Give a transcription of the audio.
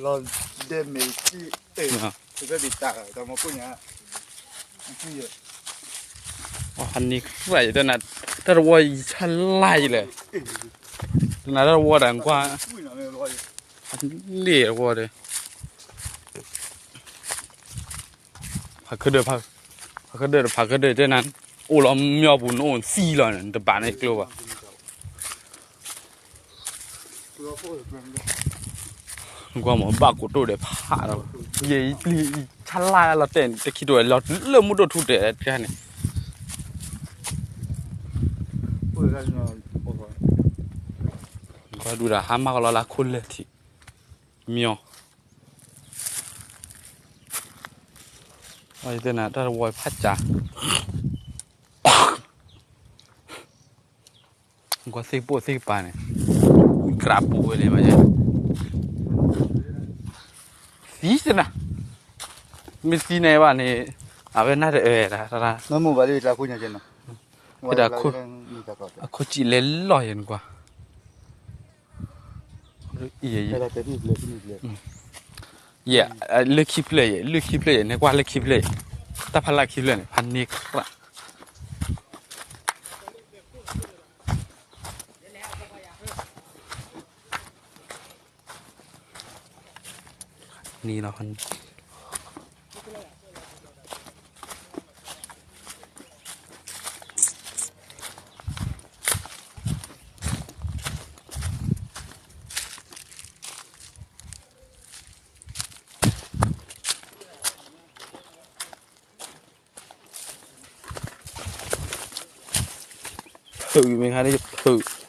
လီၤဒဲမ့ၢ်စံၣ်, တၢ်တၢ်တၢ်မကိၣ်ညါ, အဟန့ၣ်ဃၣ်ယတဲနၤ, တၢ်တဝီယဆၢလၢ်ယလဲၣ်, တနၤတၢ်တဝီဒီးကွၢ်, အန့ၣ်တဝီဒီး ဖးခဒၢၣ်, ဖးခဒၢၣ်တဖးခဒၢၣ်တဲနၤ, အိၣ်လီၤမ့ၢ်အပူၤ နအိၣ်သံလီၤန့ၣ် နတဘၣ်န့ၣ်ကျိဘၣ်. နကွၢ်မ့ၢ်ဘၣ်ကိးတိၣ်ဒီးဖးဒီး, ယဲယပျံၤယဆါလၢ်လီၤတဲာ်န့ၣ် တခံတိၢ်ဝဲလီၤလၢမုၢ်ဒိၣ်ထူတဲာ်တခါန့ၣ်, နကွၢ်ဒုးဒီးဟါမၢ်ကလီလၢခိၣ်လၢၢ်ထံး, မ့ၢ်အီၤ, အတဲနၤတၢ်တဝီဖးကၢ် ကွၢ်သ့ၣ်ပိၢ်သ့ၣ်ကပၤန့ၣ်, ကြးပူၤဝဲလဲၣ်ဘၣ်ယဲ, သံတနၤ, မ့ၢ်သံန့ၣ်ဘၣ်န့ၣ်, အဝဲနၢ်တအၢဒၣ်, မ့ၢ်မိၢ်ဘၣ်လၢတၢ်ခိၣ်ညါကဲနီၤ, ဝဲဒၣ်, အခိၣ်စံးလဲၤလီၤယဲနကွၢ် ယဲ, လၢခံဖျၢၣ်ယဲ, လၢခံဖျၢၣ်ယဲ, နကွၢ်လၢခံဖျၢၣ်ယဲ, တၢ်ဖးလၢခံဖျၢၣ်န့ၣ် ဖးန့ၢ်ကြၢး န့ၣ်လီၤ. ဖုးမ့ၢ်ခါန့ၣ် ဖုး,